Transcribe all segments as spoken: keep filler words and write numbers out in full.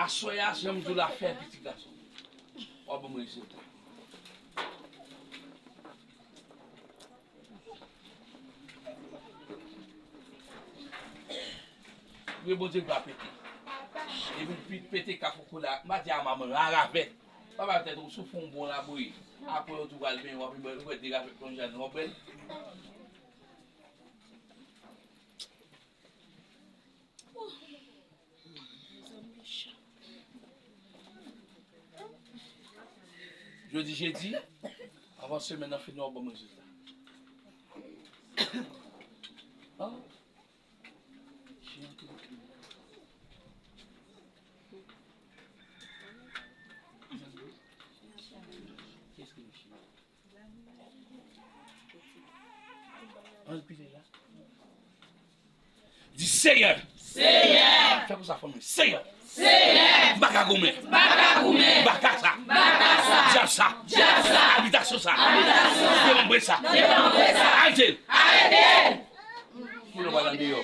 Aswè a, jan m di w la, fè pitit gason. W ap ban mwen rezilta. Wi, Bondye va pete. Epi l pi-, pete kafou kou la, m a di a manman, a ravèt. Papa tèt ou soufri yon bon labouyi. Apre yo tou pral benyen, w ap wè de ravèt konn jan w bèl. Jodi jedi, avan semèn nan fini, w ap ban m rezilta. Ah. Kiyès ki mechan? Ann pile la. Di, Seyè! Seyè! Fè konsa, fanmi. Seyè! Seyè! M pa ka goumen. M pa ka goumen. M pa ka sa. M pa ka sa. Dyab sa. Dyab sa. Abitasyon sa. Abitasyon sa. Demanbre sa. Demanbre sa. Arete l. Arete l. Pou nou pa nan deyò.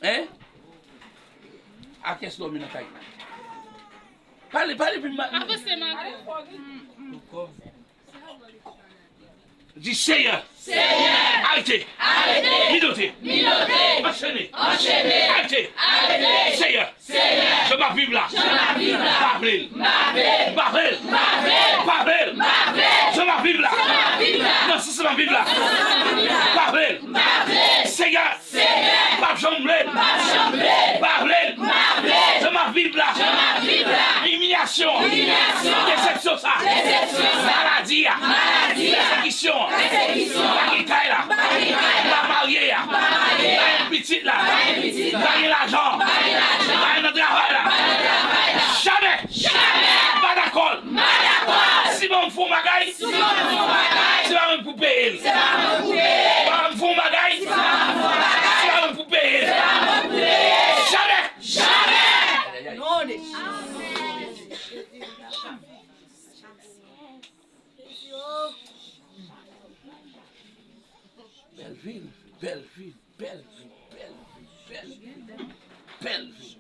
Hein? A kiyès dòmi nan kay? Pale, pale pi mal. Avanse, Marco. Di, Seyè. Seyè. Arete. Arete. Minote. Minote. Anchene. Anchene. Arete. Arete. Seyè. Seyè. Jan m ap viv la. Jan m ap viv la. M pa vle l. M pa vle l. M pa vle l. M pa vle l. M pa vle l. M pa vle l. Jan m ap viv la. Jan m ap viv la. Nan sans m ap viv la. Nan sans m ap viv la. M pa vle l. M pa vle l. Seyè. Seyè. M p ap janm vle l. M p ap janm vle l. M pa vle l. M pa vle l. Jan m ap viv la. Jan m ap viv la. Imilyasyon. Imilyasyon. Desepsyon sa. Desepsyon sa. Maladi a. Maladi a. Pèsekisyon. Pèsekisyon. M pa gen kay la. M pa gen kay la. M pa marye a. M pa marye a. M pa gen pitit la. M pa gen pitit la. M pa gen lajan. M pa gen lajan. M pa gen nan travay la. M pa gen nan travay la. Jamè. Jamè. M pa dakò l. M pa dakò l. Si manman m fè yon bagay, si manman m fè yon bagay, se pa mwen pou peye l. Se pa mwen pou peye l. Papa m fè yon bagay, se pa mwen pou peye l. Se pa mwen pou peye l. Jamè. Jamè. Non de Jezi. Bèl vil, bèl vil, bèl vil, bèl vil, bèl vil, bèl vil.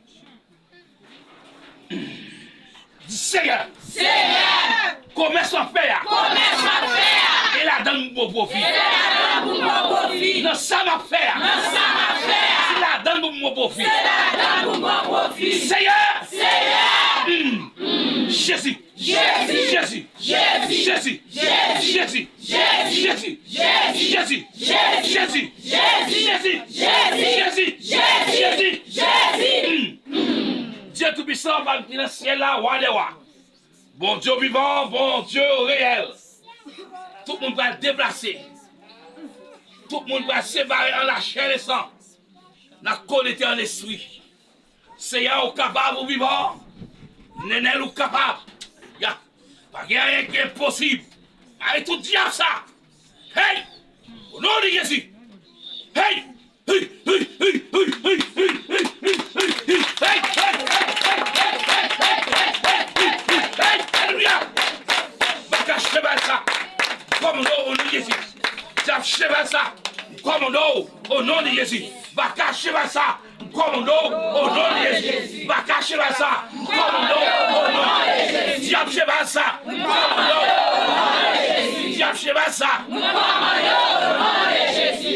Di, Seyè! Seyè! Komès m ap fè a. Komès m ap fè a. E ladan l pou m pran pwofi. E ladan l pou m pran pwofi. Nan sa m ap fè a. Nan sa m ap fè a. Se ladan l pou m pran pwofi. Se ladan l pou m pran pwofi. Seyè! Seyè! Mm. Mm. Jezi! Jezi! Jezi! Jezi! Jezi! Mm. Dye Toupisan, Papa m ki nan syèl la, Wa dè wa. Bondye vivan, Bondye reyèl. Tout moun pral deplase. Tout moun pral separe an lachè e san. N a konekte an lespri. Seyè, ou kapab, ou vivan. Nenel, ou kapab. Ya. Pa gen anyen ki enposib. Mare tout dyab sa. Hey! O non de Jezi. Hey! Hey! Hey! Hey! Hey! Hey! Hey! Hey! Hey! Hey! Hey! Hey! Hey! Hey! Hey! Hey! Alelouya! Baka cheval sa. Kòmando o non de Jezi. Dyab cheval sa. Kòmando o non de Jezi. Baka cheval sa. M kòmande w, o non de Jezi. Baka cheval sa. M kòmande w, o non de Jezi. Dyab cheval sa. M kòmande w, o non de Jezi. Dyab cheval sa. M kòmande w, o non de Jezi.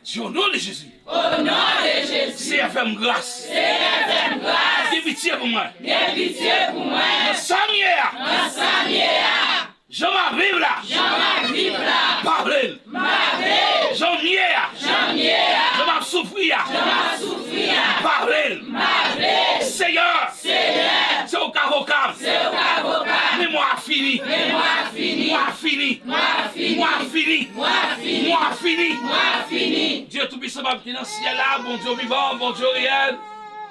Di o non de Jezi. O non de Jezi. Seyè, fè m gras. Seyè, fè m gras. Gen pitye pou mwen. Gen pitye pou mwen. Nan sa m ye a. Nan sa m ye a. Jan m ap viv la. Jan m ap viv la. Pa vle l. M pa vle l. Jan m ye a. Jan m ye a. Jan m ap soufri a. Jan m ap soufri a. Pa vle l. M pa vle l. Seyè. Seyè. Se ou k avoka m. Se ou k avoka m. Men mwa a fini. Men mwa a fini. Mwa a fini. Mwa a fini. Mwa a fini. Mwa a fini. Mwa a fini. Mwa a fini. Dye Toupisan, Papa m ki nan syèl la, Bondye vivan, Bondye reyèl.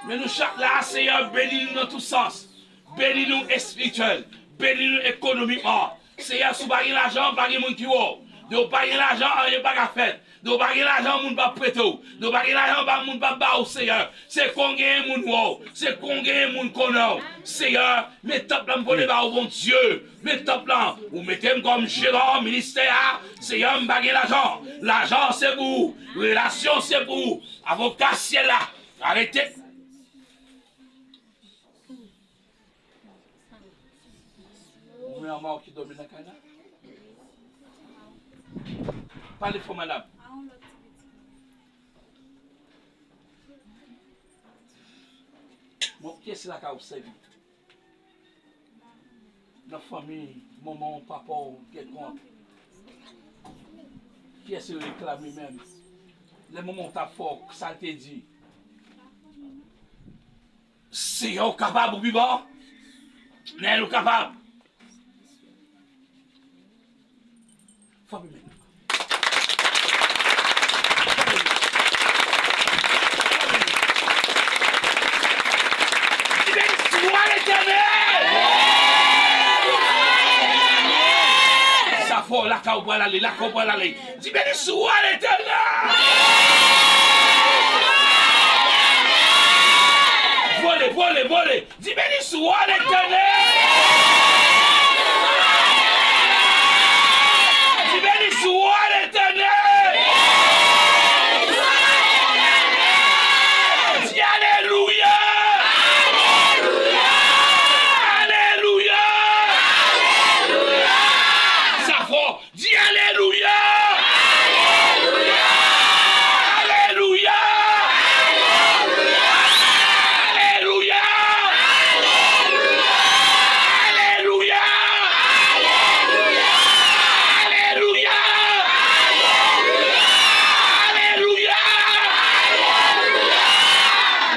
Men nou chak la, Seyè, beni nou nan tout sans. Beni nou espirityèl. Beni nou ekonomikman. Seyè, si w pa gen lajan, pa gen moun ki wè w. Depi w pa gen lajan, anyen pa ka fèt. Depi w pa gen lajan, moun p ap prete w. Depi w pa gen lajan, pa moun p ap ba w, Seyè. Se kon genyen moun wè w. Se kon genyen moun konnen w. Seyè, men tanp lan m vole ba w, Bondye. Men tanp lan. Ou mete m kòm jeran ministè a. Seyè, m pa gen lajan. Lajan se pou ou. Relasyon se pou ou. Avoka syèl la. Arete. Ou menm anba w ki dòmi nan kay la? Pale fò, madanm. Bon, kiyès lakay ou sèvi? Nan fanmi, manman w, papa w, kèlkonk. Kiyès yo reklame menm? Lè manman w t ap fè w, sa l te di? Seyè, ou kapab, ou pi bon. Nèl, ou kapab. Frape men. Di, beni swa Letènèl! Sa fò, lakay ou pral ale, lakay ou pral ale. Di, beni swa Letènèl! Vole, vole, vole! Di, beni swa Letènèl! Di, beni swa Letènèl! Di, alelouya! Alelouya! Sa fò! Di alelouya! Alelouya! Alelouya!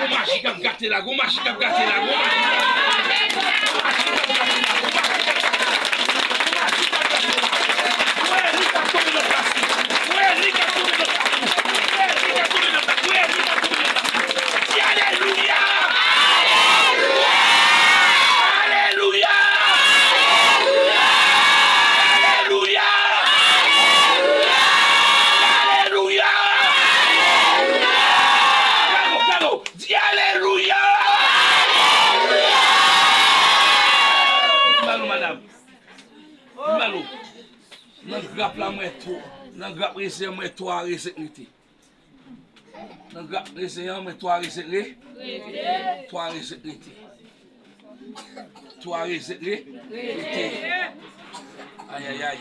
Gon maji k ap gate la, gon maji k ap gate la, gon maji k ap gate la. Di alelouya! Alelouya! Alelouya! Alelouya! Bravo, bravo! Di alelouya! Alelouya! Balo, madanm. Balo. Nan grap la, mwen twa. Nan grap rezen an, mwen twa rezen rete. Nan grap rezen an, mwen twa rezen re-, twa rezen rete. Twa rezen re-, rete. Ayayay.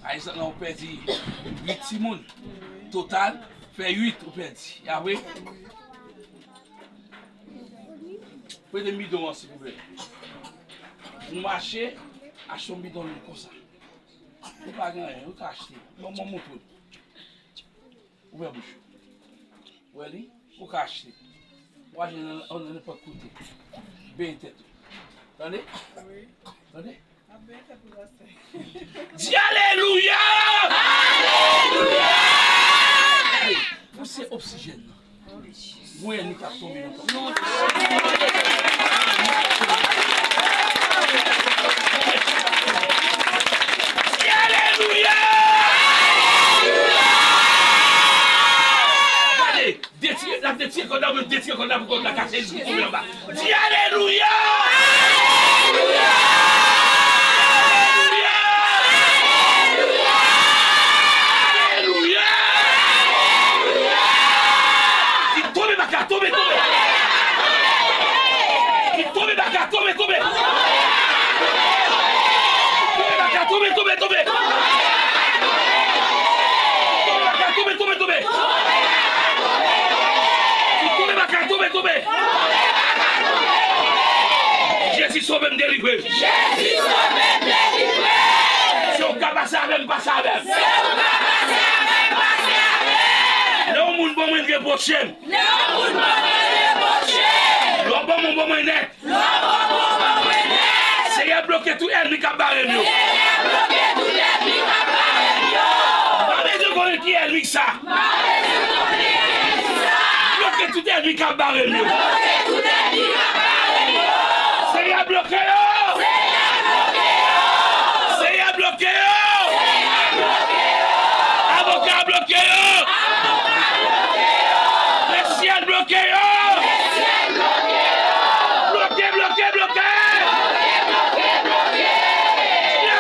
Ayizan nan ou pèdi uit timoun. Total, fè uit ou pèdi. Y apre? Prete m bidon an, silvouplè. Ou mache, achte yon bidon lwil konsa. Ou pa gen anyen, ou ka achte. Bon, mwen montre w. Ouvè bouch ou. Ou wè li? Ou ka achte. Ou achte nan, nan nenpòt kote. Benyen tèt ou. Tande? Wi. Tande? Di alelouya! Alelouya! Pou se oksijèn nan. Mwen, li ka tonbe nan tonbe. Di alelouya! Gade, detire, l ap detire kòd la, ou menm detire kòd la pou kòd la kase, li tonbe anba. Di alelouya! Alelouya! Alelouya! Li tonbe baka, tonbe, tonbe! Li tonbe baka, tonbe, tonbe! Tonbe baka, tonbe, tonbe, tonbe! Tonbe baka, tonbe, tonbe, tonbe! Tonbe baka, tonbe, tonbe! Jezi sove m, delivre m. Jezi sove m, delivre m. Si w ka pase avè m, pase avè m. Si w ka pase avè m, pase avè m. Lè yon moun ban mwen, repwoche m. Lè yon moun ban mwen, repwoche m. Lè w ban mwen, ban mwen nèt. Lè w ban mwen, ban mwen nèt. Seyè, bloke tout ènmi k ap bare m yo. Seyè, bloke tout ènmi k ap bare m yo. M pa bezwen konnen ki ènmi sa. M pa bezwen konnen ki ènmi sa. Bloke tout ènmi k ap bare m yo. Bloke tout ènmi k ap